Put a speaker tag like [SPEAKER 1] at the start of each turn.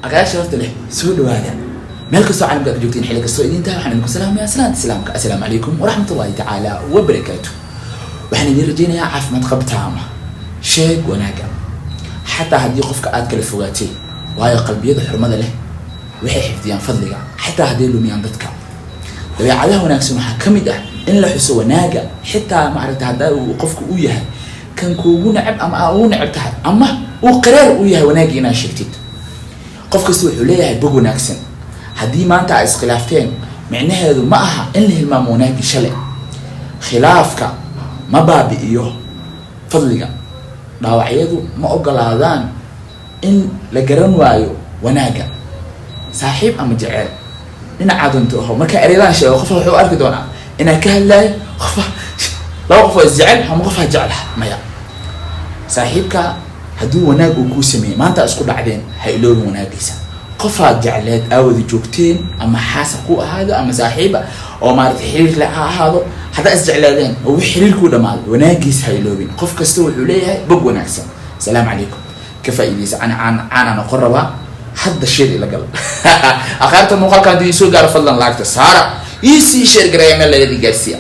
[SPEAKER 1] Aqyaasha horta leh, soo dhawaada meel kastoo caalamka aad joogtiin, xilli kastoo idin tahay. Waxaan idinku salaamayaa salaanta Islaamka: assalaamu calaykum waraxmatullahi tacaala wabarakaatu. Waxaan idin rajaynayaa caafimaad qabtaama. Sheeg wanaaga xataa haddii qofka aad kala fogaatay, waayo qalbiyada xurmada leh waxay xifdiyaan fadliga xataa hadday lumiyaan dadka. Dabeecadaha wanaagsan waxaa ka mid ah in la xuso wanaaga, xitaa maaragta haddaa uu qofku u yahay kan kuugu neceb ama aa ugu neceb tahay ama uu qareer u yahay, wanaagii inaad sheegtid. Qof kasta wuxuu leeyahay bog wanaagsan. Haddii maanta ay iskhilaafteen, micnaheedu ma aha in la hilmaamo wanaaggii shalay. Khilaafka ma baabi'iyo fadliga. Dhaawacyadu ma ogolaadaan in la garan waayo wanaagga. Saaxiib ama jeceel, dhinacaa doonto aho. Markaa ereyadaan sheego, qofa wuxuu arki doonaa inaan ka hadlaayo qofa, laba qof oo isjecel ama qofaa jeclaha. Maya, saaxiibka hadduu wanaag uu kuu sameeyey, maanta isku dhacdeen, ha iloobin wanaagiisa. Qofaad jecleed, aawada joogteen, ama xaasa ku ahaado ama saaxiiba oo maarata xiriir le ha ahaado, haddaa isjecleedeen oo wix xiriir kuu dhamaaday, wanaagiisa ha iloobin. Qof kasta wuxuu leeyahay bog wanaagsan. Asalaamu calaykum. Ka faa'iidaysa. Caan caan caana noqon rabaa hadda. Share ila gal, akhaarta. Muuqaalka haddii soo gaaro, fadlan like-ta saara, ii sii share gareeya, meel laga gaarsiiya.